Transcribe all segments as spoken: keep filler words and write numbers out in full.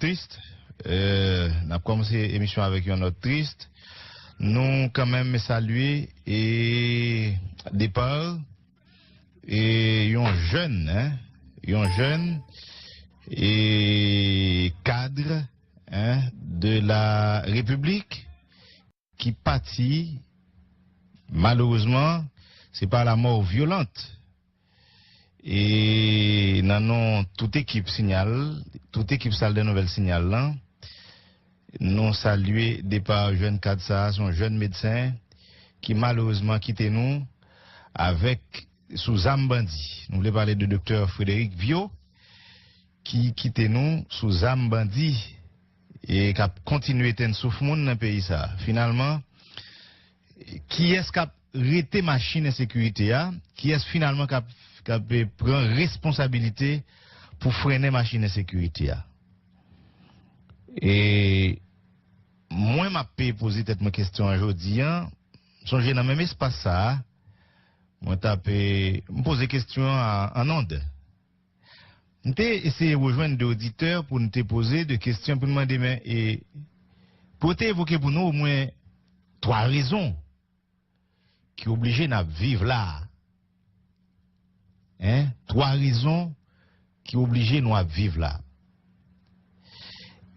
Tris. Euh, n ap kòmanse emisyon avèk yon nòt tris. Nou kanmenm salye e depa e yon jèn, hein, yon jèn e kad, hein, de la République ki pati, malerezman, se pa la mò vyolante. E nan non tout ekip Sinyal, tout ekip sal dè nouvèl Sinyal lan, nou salye depa jèn kad sa a, se yon jèn medsen ki malerezman kite nou avèk sou zam bandi. Nou vle pale de doktè Frédéric Viau, ki kite nou sou zam bandi e k ap kontinye etenn souf moun nan peyi sa a. Finalman, kiyès k ap rete machin ensekirite a? Kiyès finalman k ap, k ap, eh, pran responsabilite pou frennen machin ensekirite a? E mwen, m ap poze tèt mwen kesyon an jodi an. Sonje nan menm espas sa a, mwen t ap, eh, m poze kesyon an an onn. M te eseye rejwenn de oditè pou n te poze de kesyon, pou n mande, men, e, pou yo te evoke pou nou omwen twa rezon ki oblije n ap viv la a. Hein? Twa rezon ki oblije nou ap viv la.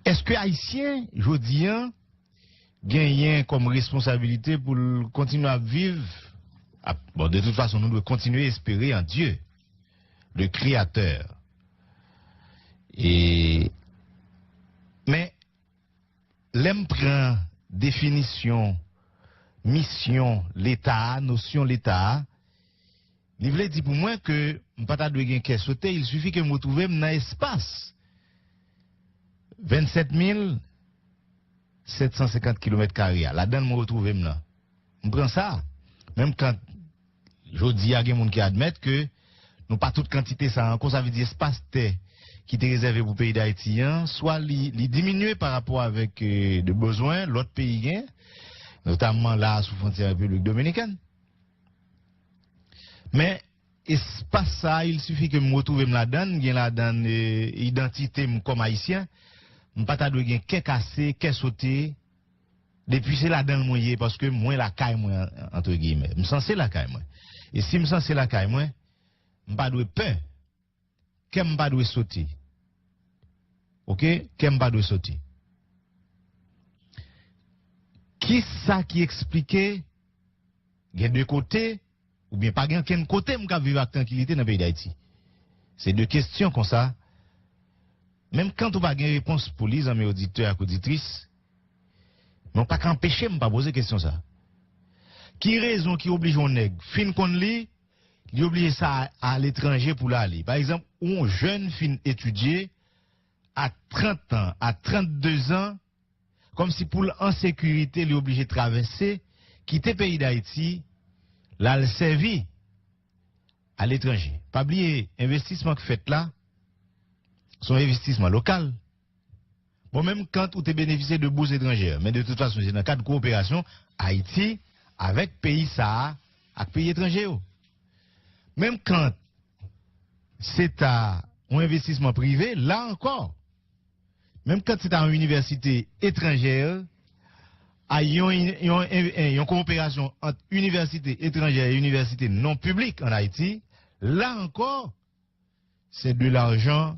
Èske Ayisyen, jodi an, genyen kòm responsabilite pou l kontinye ap viv? Ap, bon, de tout fason, nou dwe kontinye espere an Dye, le Créateur. E, men, lè m pran definisyon misyon Leta a, nosyon Leta a, li vle di pou mwen ke m pa ta dwe gen kè sote, il suffit ke m retwouve m nan espas vennsèt mil sèt san senkant kilomèt kare a. Ladan l mwen retwouve m nan. M pran sa. Menm kan jodi a gen moun ki admèt ke nou pa tout kantite sa ankò, sa vle di espas tè ki te rezève pou peyi Dayiti an, swa li, li diminye pa rapò avèk, eh, de bezwen lòt peyi gen, notamman la sou fwontyè Repiblik Dominikèn. Men, espas sa a, il sifi ke m retwouve m ladan l, m gen ladan l, eh, idantite m kòm Ayisyen, m pa ta dwe gen kè kase, kè sote, depi se ladan l mwen ye, paske mwen lakay mwen, entre guillemets. M sanse lakay mwen. E si m sanse lakay mwen, m pa dwe pè. Kè m pa dwe sote. Oke? Kè m pa dwe sote. Kisa ki eksplike gen de kote, oubyen pa gen okenn kote m ka viv ak trankilite nan peyi Dayiti? Se de kesyon konsa. Menm kan ou pa gen repons pou li, zanmi oditè ak oditris, men w pa ka anpeche m pa poze kesyon sa. Ki rezon ki oblije yon nèg fin konn li, li oblije sa aletranje pou l ale? Pa egzanp, yon jèn fin etidye, a trant an, a trannde zan, kòmsi pou l an sekirite, li oblije travèse, kite peyi Dayiti, l al sèvi aletranje. Pa bliye, envestisman k fèt la, se yon envestisman lokal. Bon, menm kan ou te benefisye de bous etranjè, men de tout fason, se nan kad kowoperasyon Ayiti avèk peyi sa a, ak peyi etranje yo. Menm kan se ta yon envestisman prive, la ankò, menm kan se ta yon inivèsite etranjè, a yon, yon, yon, yon kowoperasyon ant inivèsite etranjè e inivèsite non piblik an Ayiti, la ankò, se de lajan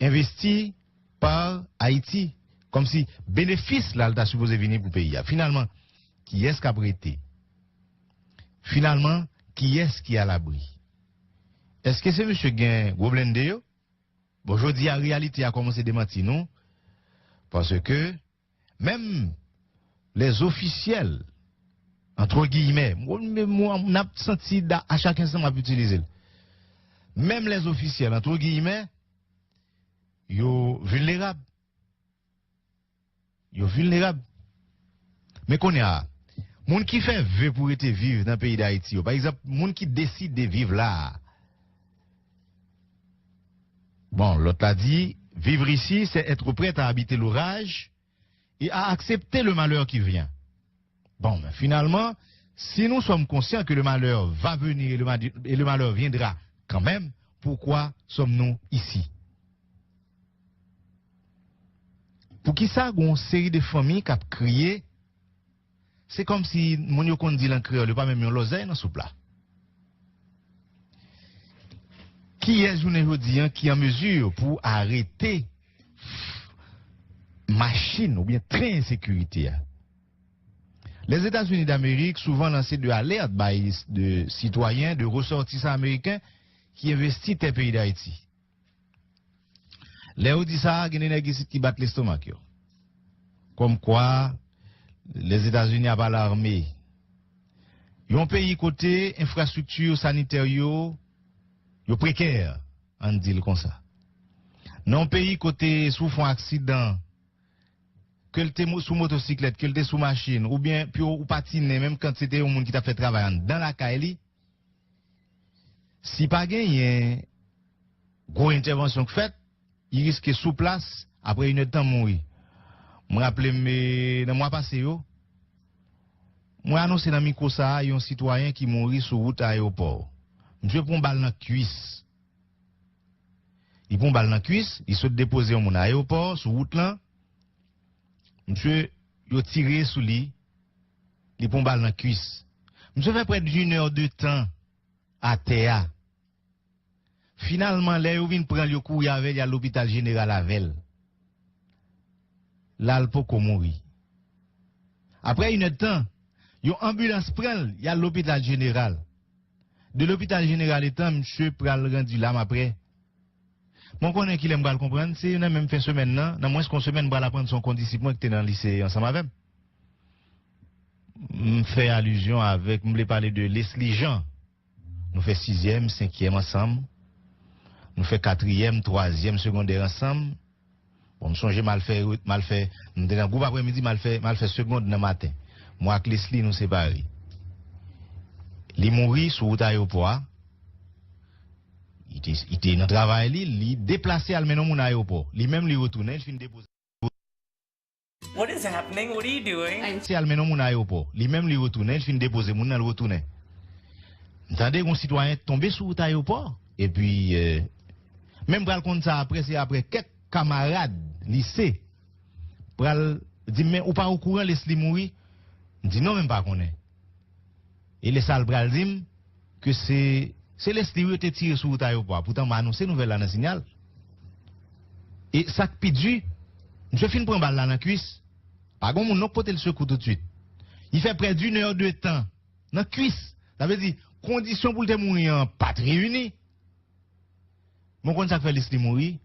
envesti pa Ayiti. Kòmsi benefis la, l ta sipoze vini pou peyi a. Finalman, kiyès k ap rete? Finalman, kiyès ki alabri? Èske se mesye k gen gwo blende yo? Bon, jodi a, reyalite a kòmanse demanti nou, paske menm les officiels, entre guillemets, mo, mo, mo, n ap santi da, a chak enstan m ap itilize l. Menm les officiels, entre guillemets, yo vilnerab. Yo vilnerab. Men kounye a, moun ki fè ve pou rete viv nan peyi Dayiti yo, pa egzanp, moun ki deside viv la a, bon, lòt la di, vivre ici, c'est être prêt à habiter l'orage et à accepter le malheur qui vient. Bon, men finalman, si nous sommes conscients que le malheur va venir et le, ma- et le malheur viendra quand même, pourquoi sommes-nous ici? Poukisa gen yon seri de fanmi k ap kriye? Se kòmsi moun yo konn di l an kreyòl, yo pa menm yon lòzèy nan soup la. Kiyès jounen jodi a ki an mezi pou arete machin oubyen tren ensekirite a? Lèzetazini Damerik souvan lanse de alèt bay de sitwayen, de resòtisan ameriken ki envesti tè peyi Dayiti. Lè yo di sa, gen de nèg isit ki bat lestomak yo. Kòmkwa, Lèzetazini ap alarme. Yon peyi kote enfrastrikti sanitè yo, yo prekè, ann di l konsa. Nan yon peyi kote si w fè yon aksidan, ke l te mo- sou motosiklèt, ke l te sou machin, oubyen pi w patinen, menm kan se te yon moun ki t ap fè travay anndan lakay li, si pa genyen gwo entèvansyon k fèt, li riske sou plas, apre inèdtan mouri. Mwen raple m, e, nan mwa pase yo, mwen anonse nan mikwo sa a yon sitwayen ki mouri sou wout ayewopò. Misye pran bal nan kwis. Li pran bal nan kwis, li sot depoze yon moun ayewopò, sou wout lan. Misye, yo tire sou li, li pran bal nan kwis. Misye fè prè d'une heure de temps atè a. Finalman, lè yo vin pran l, yo kouri avè l, y al lopital jeneral avè l. La, l poko mouri. Apre inèdtan, yon anbilans pran l, y al lopital jeneral. De lopital jeneral etan, misye pral randi lam apre. Mwen konnen kilè m pral konprann, se nan menm fen semèn nan, nan mwens ke yon semèn, m pral aprann se yon kondisip mwen ki te nan lise ansanm avè m. M fè alizyon avèk, m vle pale de Leslie Jean. Nou fè sizyèm, senkyèm ansanm. Nou fè katriyèm, twazyèm segondè ansanm. Bon, m sonje m al fè, m al fè, m te nan gwoup aprèmidi, m al fè, m al fè segond nan maten. Mwen ak Leslie, nou separe. Li mouri sou wout ayewopò a. Li te, li te nan travay li, li deplase al mennen yon moun ayewopò. Li menm, li retounen, li fin depoze. What is happening? What are you doing? Se al mennen yon moun ayewopò. Li menm, li retounen, li fin depoze moun nan, li retounen. M tande yon sitwayen tonbe sou wout ayewopò. Epi, euh, men m pral konn sa apre, se apre kèk kamarad lise pral di m, "Men ou pa okouran Leslie mouri?" M di, "Non, men m pa konnen." E lè sa l pral di m ke se, se Leslie wi yo te tire sou wout ayewopò a. Poutan m anonse nouvèl la nan sinyal. E sa k pi di, misye fin pran bal la nan kwis. Pa gen moun non k pote l sekou toutswit. Li fè prè d'une heure de temps nan kwis. Sa vle di, kondisyon pou l te mouri an pa t reyini. Men w konn sa k fè Leslie mouri?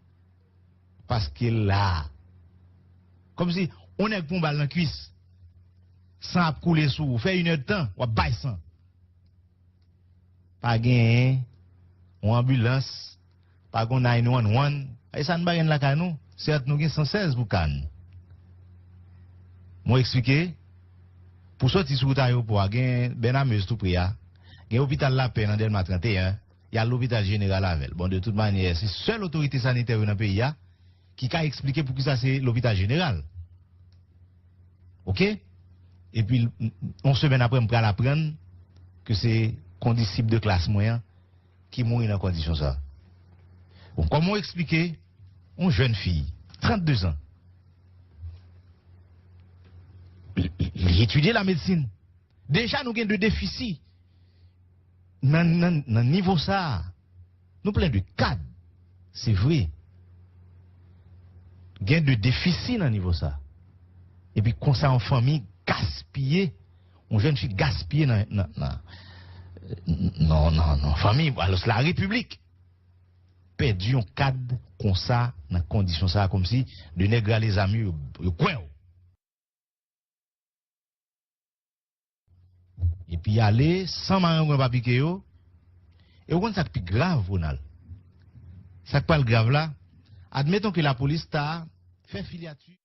Paske l la. Kòmsi yon nèg pran bal nan kwis. San ap koule sou ou. Fè inèdtan, w ap bay san. Pa genyen yon anbilans, pa gen yon nine one one. E sa n pa gen lakay nou. Sèt, nou gen san sèz pou ka n. Mwen eksplike, pou soti sou wout ayewopò a, gen Bènamez tou pre a, gen lopital Lapè nan Dèlma trannteyen, y al lopital jeneral avè l. Bon, de tout manyè, se sèl otorite sanitè yo nan peyi a ki ka eksplike poukisa se lopital jeneral. Oke? Epi, yon semèn apre, m pral aprann ke se kondisip de klas mwen an ki mouri nan kondisyon sa. Bon, kòman w eksplike yon jèn fi, trannde zan, li, li, li etidye lamedsin. Deja nou gen de defisi nan, nan, nan nivo sa a. Nou plen de kad, se vre. Gen de defisi nan nivo sa a. Epi konsa yon fanmi gaspiye, yon jèn fi gaspiye nan, nan, nan, nan, nan, nan fanmi, alòs la repiblik pèdi yon kad konsa nan kondisyon sa a, kòmsi de nèg rale zam yo, yo kwè w. Epi ale, san marangwen pa pike yo. E w konn sa k pi grav, Ronald? Sa k pral grav la, admeton ke lapolis ta fè filyati.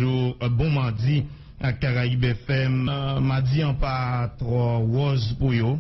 Jou, euh, bon madi ak Karayib F M. Euh, madi an pa twò wòz pou yo.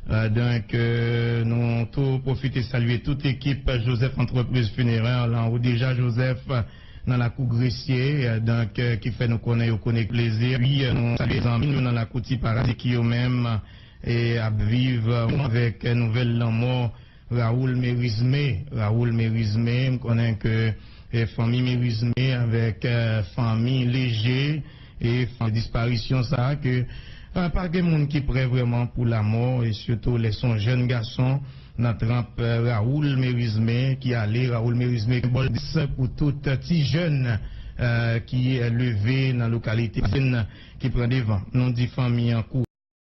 Euh, donk, euh, nou tou pwofite salye tout ekip Joseph Entreprise Funéraire lan. Ou deja Joseph, euh, nan lakou Gresye, euh, donk, euh, ki fè nou konnen yo konekte plezi. Wi, euh, nou salye zanmi nou nan lakou Ti Paradi ki yo menm, euh, ap viv, euh, avèk, euh, nouvèl lanmò Raoul Mérismé. Raoul Mérismé, m konnen ke e fanmi Mérismé avèk e fanmi Léger e fanmi disparisyon sa a ke e pa gen moun ki prè vrèman pou lamò e sitou lè se yon jèn gason nan tranp e Raoul Mérismé ki ale. Raoul Mérismé bòl dis pou tout ti jèn e ki e leve nan lokalite ki pran devan. Nou di fanmi an kou